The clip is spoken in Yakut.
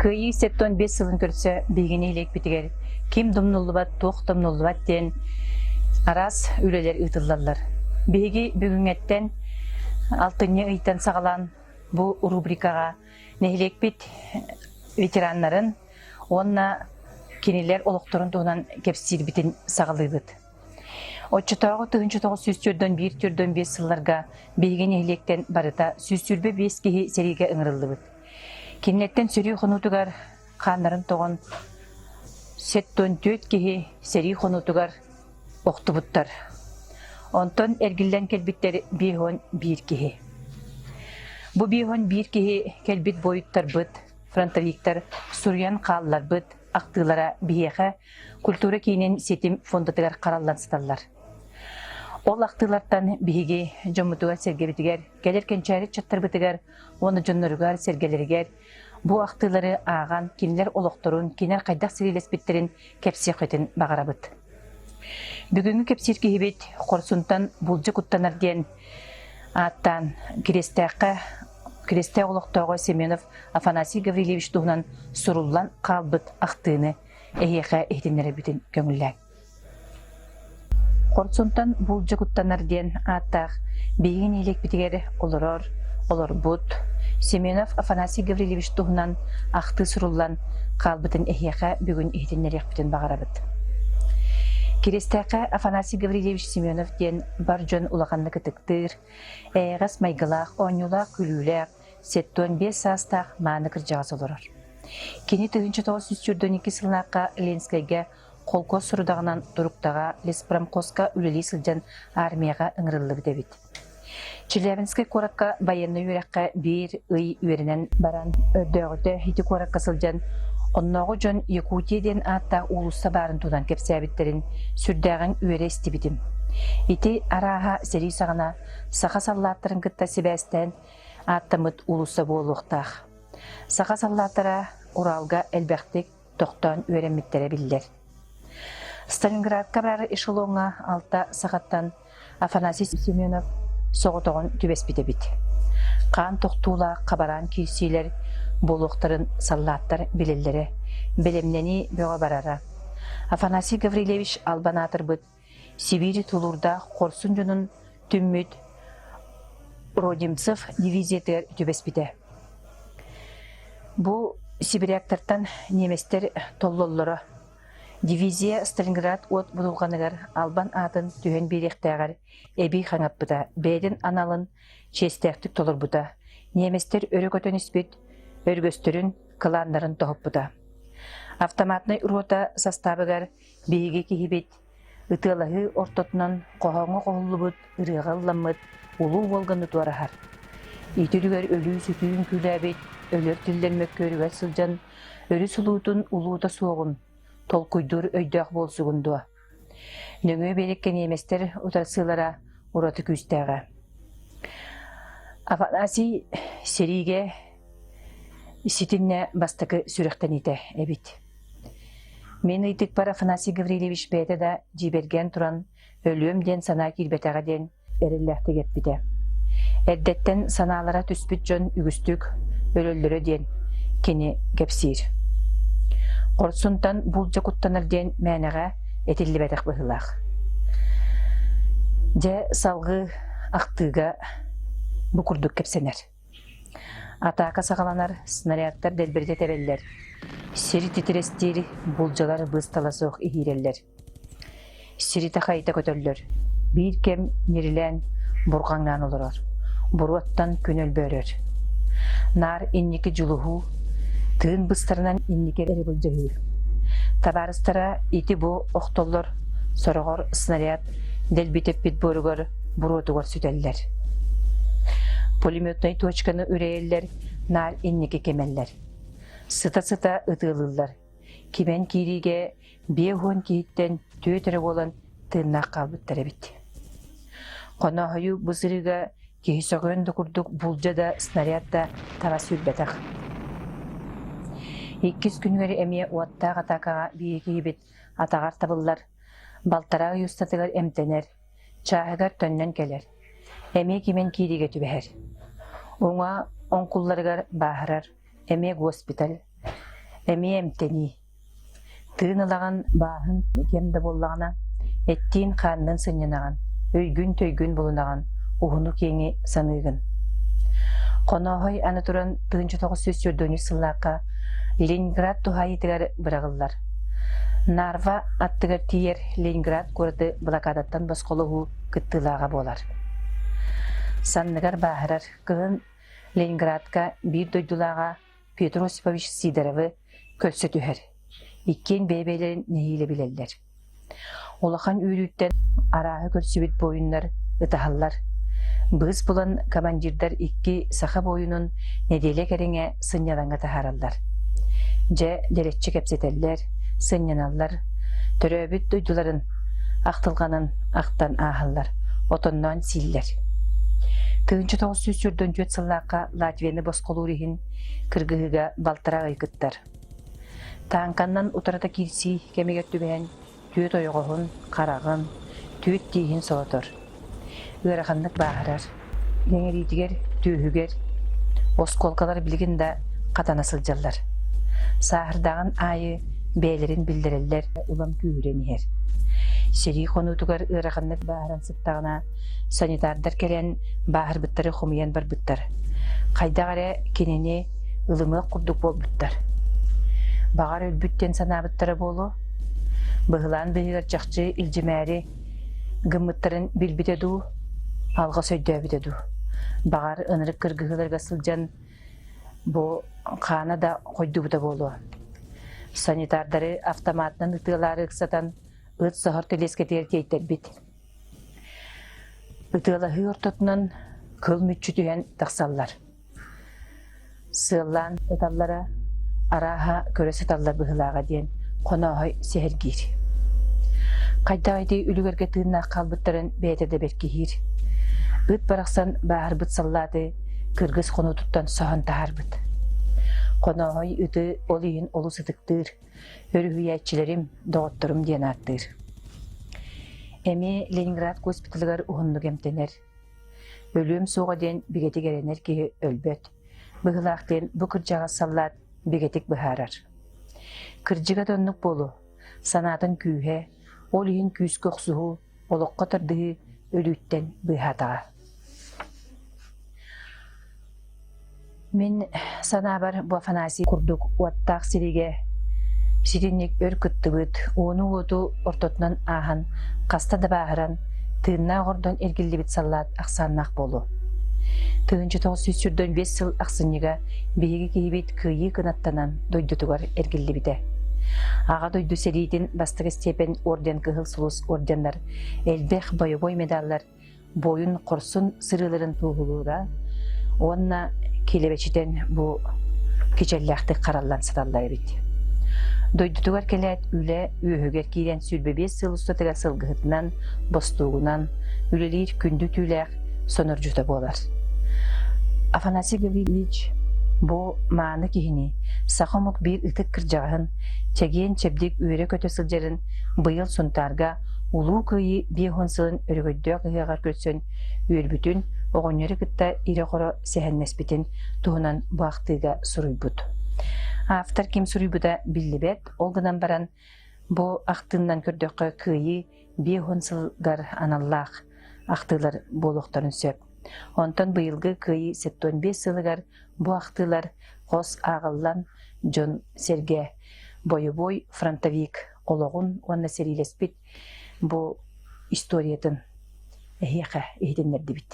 Кыайыы 75 сылын көрсө биһиги нэһилиэкпитигэр ким домнуллубат, туох домнуллубат диэн араас үлэлэр ыытыллаллар. Биһиги бүгүҥҥэттэн алтынньы ыйтан саҕалаан бу рубрикаҕа нэһилиэкпит ветераннарын уонна кинилэр олохторун туһунан кэпсиирбитин саҕалыыбыт. Оччотооҕу 1941-45 сылларга биһиги нэһилиэктэн барыта 125 киһи сэриигэ ыҥырыллыбыт. Кинилэртэн сөрүү хонуутугар хааннарын тоҕон 74 киһи сэрии хонуутугар охтубуттар. Онтон эргиллэн кэлбиттэр 51 киһи. Бу 51 киһи кэлбит буойуттарбыт, фронтовиктар суруйан хаалларбыт ахтыылара биһиэхэ культура киинин ситим фондатыгар хараллан сыталлар. Ол ахтыылартан биһиги дьоммутугар-сэргэбитигэр, кэлэр кэнчээри ыччаттарбытыгар уонна дьонноругар-сэргэлэригэр бу ахтыылары ааҕан кинилэр олохторун, кинилэр хайдах сэриилэспиттэрин кэпсиэххитин баҕарабыт. Бүгүҥҥү кэпсиир киһибит Хорсунтан булдьа куттанар диэн ааттаан Кириэстээххэ Кириэстээх олохтооҕо Семенов Афанасий Гаврильевич туһунан суруллан хаалбыт ахтыыны эһиэхэ иһитиннэрэбитин көҥүллээҥ. Хорсунтан буулдьа куттанар диэн ааттаах биһиги нэһилиэкпитигэр олорор, олорбут Семенов Афанасий Гаврильевич туһунан ахтыы суруллан хаалбытын эһиэхэ бүгүн иһитиннэриэхпитин баҕарабыт. Кириэстээххэ Афанасий Гаврильевич Семенов диэн бар дьон улаханнык ытыктыыр, эйэҕэс майгылаах, оонньуулаах-күлүүлээх, 75 саастаах мааны кырдьаҕас олорор. Кини 1942 сыллаахха Ленскэйгэ холкуос сорудаҕынан Туруктаҕа леспромхозка үлэлии сылдьан армияҕа ыҥырыллыбыт эбит. Челябинскай куоракка байыаннай үөрэххэ биир ый үөрэнэн баран, өрдөөҕүтэ ити куоракка сылдьан оннооҕу дьон Якутия диэн ааттаах уулусса баарын туһунан кэпсээбиттэрин сүрдээҕин үөрэ истибитим. Ити арааһа сэрии саҕана саха саллааттарын кытта сибээстээн ааттаммыт уулусса буолуохтаах. Саха саллааттара Уралга элбэхтик тохтоон үөрэммиттэрэ биллэр. Сталинградка баар эшелоҥҥа алта сахаттан Афанасий Семенов соҕотоҕун түбэспит эбит. Хаан тохтуулаах хабараан киирсиилэр буолуохтарын саллааттар билэллэрэ, бэлэмнэнии бөҕө барара. Афанасий Гаврильевич албан аатырбыт Сибиири тулуурдаах хорсун дьонун түммүт Родимцев дивизиятыгар түбэспитэ. Бу сибиряктартан немецтэр толлоллоро. Дивизия Сталинград уот будулҕаныгар албан аатын түһэн биэриэхтээҕэр эбии хаҥаппыта, бэйэтин аналын чиэстээхтик толорбута. Немецтэр өрө көтөн испит өргөстөрүн, кылааннарын тоһуппута. Автоматнай рота састаабыгар Биһиги киһибит ытыалаһыы ортотунан хоһооҥҥо хоһуллубут, ырыаҕа ылламмыт улуу Волганы туораһар. Ити үлүгэр өлүү-сүтүү үҥкүүлээбит, өлөр-тиллэр мөккүөрүгэр сылдьан өрүс улуутун улуута суоҕун, толкуйдуур өйдөөх буолсугун дуо? Нөҥүө биэрэккэ ньиэмэстэр утарсыылара ураты күүстээҕэ. Афанасий сэриигэ ситиннэ бастакы сүрэхтэниитэ эбит. Мин ыйытыкпар Афанасий Гаврильевич бэйэтэ да дьиибэргээн туран өлүөм диэн санаа киирбэтэҕэ диэн эрэллээхтик эппитэ. Эрдэттэн санаалара түспүт дьон үгүстүк өлөллөрө диэн кини кэпсиир. Хорсунтан булдьа куттанар диэн мээнэҕэ этиллибэтэх быһыылаах. Дьэ, салгыы ахтыыга бу курдук кэпсэнэр. Атаака саҕаланар, снарядтар дэлбэритэ тэбэллэр, сири титирэстиир булдьалар быыстала суох иһиирэллэр. Сири такайыта көтөллөр, биир кэм ньирилээн бурҕаҥнаан олорор, буруоттан күн өлбөөрөр. Наар инники дьулуһуу, тыын быстарынан инники эрэ былдьаһыы. Табаарыстара ити-бу охтоллор, сороҕор снаряд дэлби тэппит буоругар буруотугар сүтэллэр. Пулеметнай точканы үрэйэллэр, наар инники кэмэллэр. Сыта-сыта ытыалыыллар. Кимэн киириигэ 50 киһиттэн түөрт эрэ буолан тыыннаах хаалбыттар эбит. Хонооһойу бу сырыыга киһи сөҕүөн да курдук булдьа да, снаряд да таба сүүрбэтэх. Иккис күнүгэр эмиэ уоттаах атаакаҕа биир киһибит атаҕар табыллар, балтараа ый устатыгар эмтэнэр, чааһыгар төннөн кэлэр. Эмиэ кимэн киириигэ түбэһэр. Уҥа оҥкулларыгар бааһырар, эмиэ госпиталь. Эмиэ эмтэнии. Тыын ылаҕын, бааһын кэм да буоллаҕына, эттиин-хаанныын сынньанаҕын, өйгүн-төйгүн булунаҕын, уһуну-киэҥи саныыгын. Хонооһой аны туран 1943 сыллаахха Ленинград туһаайыытыгар быраҕыллар. Нарва аттыгар тиийэр Ленинград куораты блокадаттан босхолоһуу кыттыылааҕа буолар. Санныгар бааһырар кыһын Ленинградка биир дойдулааҕа Петр Осипович Сидоровы көрсө түһэр. Иккиэн бэйэ-бэйэлэрин нэһиилэ билэллэр. Улахан үөрүүттэн арааһы көрсүбүт буойуннар ытаһаллар. Быыс булан командирдар икки саха буойунун нэдиэлэ кэриҥэ сынньалаҥҥа таһаараллар. Дьэ, дэлэччи кэпсэтэллэр, сынньаналлар, төрөөбүт дойдуларын ахтылҕанын ахтан ааһаллар, отонноон сииллэр. 1944 сыллаахха Латвияны босхолуур иһин кыргыһыыга балтараа ый кыттар. Тааҥканнан утарыта киирсии кэмигэр түбэһэн түөрт ойоҕоһун, хараҕын, түөрт тииһин солотор. Ыараханнык бааһырар. Иҥэриитигэр, түөһүгэр оскуолкалар билигин да хатана сылдьаллар. Сааһырдаҕын аайы бэйэлэрин биллэрэллэр, улам күүһүрэн иһэр. Сэрии хонуутугар ыараханнык бааһыран сыттаҕына, санитардар кэлэн бааһырбыттары хомуйан барбыттар. Хайдах эрэ кинини ылымыах курдук буолбуттар. Баҕар өлбүт диэн санаабыттара буолуо. Быһылаан быыһыгар чахчы илдьимээри гыммыттарын билбитэ дуу, алҕас өйдөөбүтэ дуу. Баҕар ынырык кыргыһыыларга сылдьан бу хаана да хойдубута буолуо. Санитардары автоматынан ытыалаары ыксатан ыт соһор тэлиэскэтигэр тиэйтэрбит. Ытыалаһыы ортотунан кыл мүччү түһэн тахсаллар. Сыаллаан ыталлара, арааһа көрө сыталлар быһыылааҕа диэн Хонооһой сэһэргиир. Хайдах ити үлүгэргэ тыыннаах хаалбыттарын бэйэтэ да бэркиһиир. Ыт барахсан бааһырбыт саллааты кыргыс хонуутуттан соһон таһаарбыт. Хонооһой ыты ол иһин олус ытыктыыр, өрүһүйээччилэрим, доҕотторум диэн ааттыыр. Эмиэ Ленинград госпиталыгар уһуннук эмтэнэр. Өлүөм суоҕа диэн бигэтик эрэнэр киһи өлбөт. Быһыылаах диэн бу кырдьаҕас саллаат бигэтик быһаарар. Кырдьыга да оннук буолуо, санаатын күүһэ, ол иһин күүскэ охсуһуу, олоххо тардыһыы өлүүттэн быыһаатаҕа. Мин санаабар, бу Афанасий курдук уоттаах сиригэ ситинник өр кыттыбыт, ууну-уоту ортотунан ааһан, хаста да бааһыран, тыыннаах ордон эргиллибит саллаат ахсааннаах буолуо. 1945 сыл ахсынньыга биһиги киһибит кыайыы кынаттанан дойдутугар эргиллибитэ. Аҕа дойду сэриитин бастакы степень орден Кыһыл Сулус орденнар, элбэх бойобуой медаллар буойун хорсун сырыыларын туоһулуура уонна килэбэчитэн бу кичэллээхтик хараллан сыталлар эбит. Дойдутугар кэлээт үлэ үөһүгэр киирэн 25 сыл устатыгар сылгыһытынан, бостуугунан үлэлиир күндү түүлээх сонордьута буолар. Афанасий Гаврильевич бу мааны киһини саха омук биир ытык кырдьаҕаһын чэгиэн-чэбдик үөрэ-көтө сылдьарын быйыл Сунтаарга Улуу Кыайыы 50 сылын өрөгөйдөөх ыһыаҕар көрсөн үөрбүтүн, оҕонньору кытта ирэ-хоро сэһэннэспитин туһунан бу ахтыыга суруйбут. Автор ким суруйбута биллибэт, ол гынан баран бу ахтыыннан көрдөххө Кыайыы 50 сылыгар аналлаах ахтыылар буолуохтарын сөп. Онтон быйылгы Кыайыы 75 сылыгар бу ахтыылар хос ааҕыллан дьон-сэргэ бойобуой фронтовик олоҕун уонна сэриилэспит бу историятын эһиэхэ иһитиннэрдибит.